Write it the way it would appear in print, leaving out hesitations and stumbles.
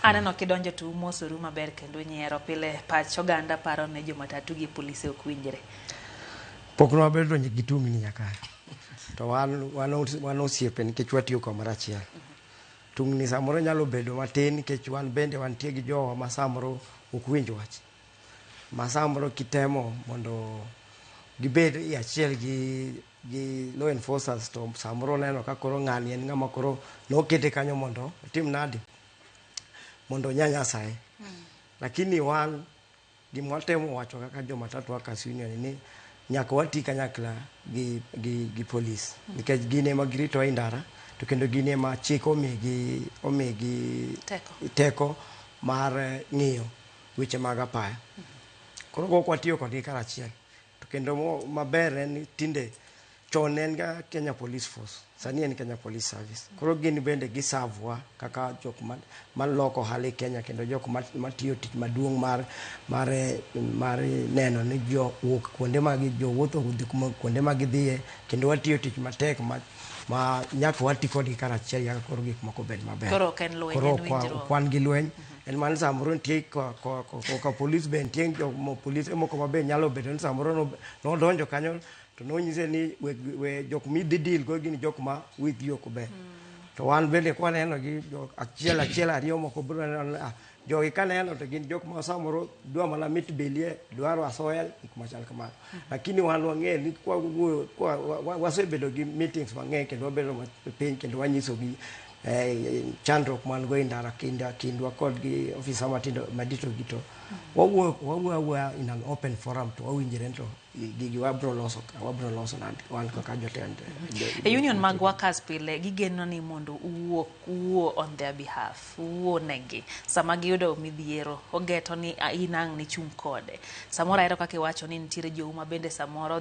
Aneno kidonjo to umosoru maber kendo unyiero. Pile pach oganda paro ne jomatatu gi polise ok winjre. Pok nwabedo gi tungni nyaka to wan osiepe nikech watiyo kamoro achiel. Tungni samoro nyalo bedo matin nikech wan bende wantie gi jowa ma samoro ok winj wach. Ma samoro kitemo mondo gibed e achiel gi law enforcers, to samoro neno ka koro ng'ani en ng'ama koro nokete kanyo mondo otim nadi, mondo onyanyasaye. Lakini wan gima watemo wacho kaka jo matatu workers union ni nyaka wati kanyakla gi polis nikech gin ema girito e ndara, to kendo gin ema chik omigi teko, teko mar ng'iyo weche mag apaya. Koro ok watiyo kodgi karachiel. To kendo maber en ni tinde, chon ne en ga Kenya Police Force, sani en Kenya Police Service. Koro gin bende gisavwa kaka jok maloko ohala e Kenya, kendo jok matiyo tich maduong' mar neno ni jo wuok kuonde ma jowuotho dhi kuonde ma gidhiye, kendo watiyo tich matek ma nyaka wati kodgi karachiel nyaka koro gik moko bed maber. Koro ok en lweny, Koro en ok winjruok. Ok wan gi lweny, en mana samoro nitie ka polis be nitie polise moko ma be nyalo bedo ni samoro nodonjo kanyo to nonyise ni we jok midhi deal go gin jok ma withgi ok ber. To wan bende kwaneno gi jo achiel achiel ariyo moko biro neno ni, ah, jogi kaneno to gin jok ma samoro dwa mana mit bilie, dwaro asoya, gik machal kamano. Lakini wan wang'eyo ni kwa wuoyo kwa wasebedo gi meetings mang'eny kendo wabedo piny kendo wanyisogi chandruok man go e ndara kindwa kod gi ofisa matindo madito gi, to wawuoyo awuoya in an open forum to wawinjre to gigi wabro loso nade wan kaka jotend E union mag workers pile gigeno ni mondo uwuo, uwuo on their behalf, uwuo negi sama giyudo midhiero ogeto ni, ah, in ang' nichung' kode. Samoro ahero kaka iwacho ni nitiere jou ma bende samoro.